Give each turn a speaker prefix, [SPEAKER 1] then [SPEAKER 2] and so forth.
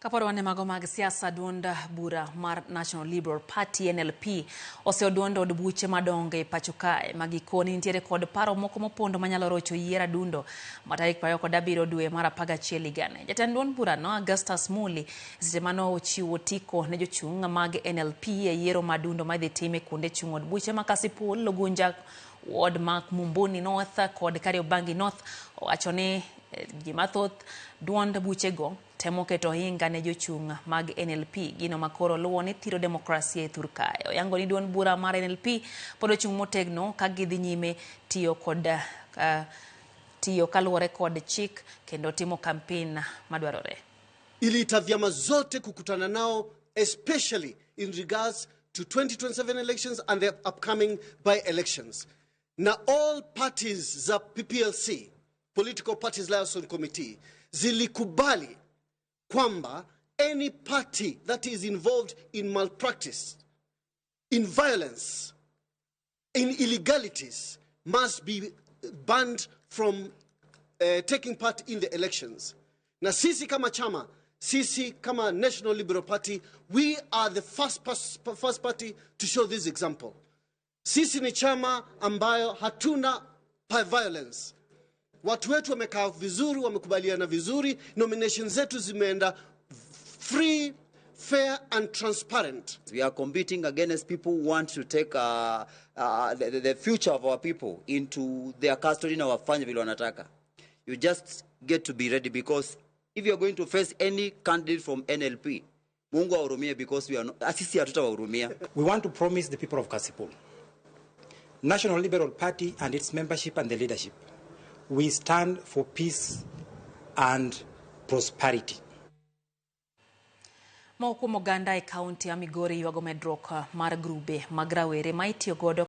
[SPEAKER 1] Kapod wan e mago mag siasa, duond bura mar National Liberal Party NLP oseoduondo od buche madongo e pacho kae ma gikoni nitiere kod paro moko mopondo manyalo rocho yier adundo ma tarik 27 dwe mar 11 higani. Jatend duond burano Augustus Muli seche mane ochiwo otiko ne jochung' mag NLP e yiero ma adundo ma idhi tim e kuonde chung' od buche ma Kasipul, Ugunja, Ward ma Mumbuni North kod Kariobangi North owacho ni ji mathoth duond buchego temo keto ohinga ne jochung' mag NLP, gino ma koro luwo ni thiro demokrasia e thur kae. Oyango ni duond bura mar NLP pod ochung' motegno ka gidhi nyime tiyo kod tiyo kaluwore kod chik kendo timo kampen madwarore.
[SPEAKER 2] Iliita vyama zote kukutana nao, especially in regards to 2027 elections and the upcoming by-elections. Na all parties za PPLC, Political Parties Liaison Committee, zilikubali kwamba any party that is involved in malpractice, in violence, in illegalities must be banned from taking part in the elections. Na sisi kama chama, sisi kama National Liberal Party, we are the first party to show this example. Sisi ni chama ambayo hatuna violence. Watu wetu wamekaa vizuri, wamekubaliana vizuri, nominations zetu zimeenda free, fair and transparent.
[SPEAKER 3] We are competing against people who want to take the future of our people into their custody na wafanye vile wanataka. You just get to be ready, because if you are going to face any candidate from NLP, Mungu ahurumie, because we are not, sisi hatutawahurumia.
[SPEAKER 4] We want to promise the people of Kasipul, National Liberal Party and its membership and the leadership, we stand for peace and prosperity.
[SPEAKER 1] Moko kuom oganda e kaunti ya Migori ywago medruok mar grube mag rawere ma itiyo godo.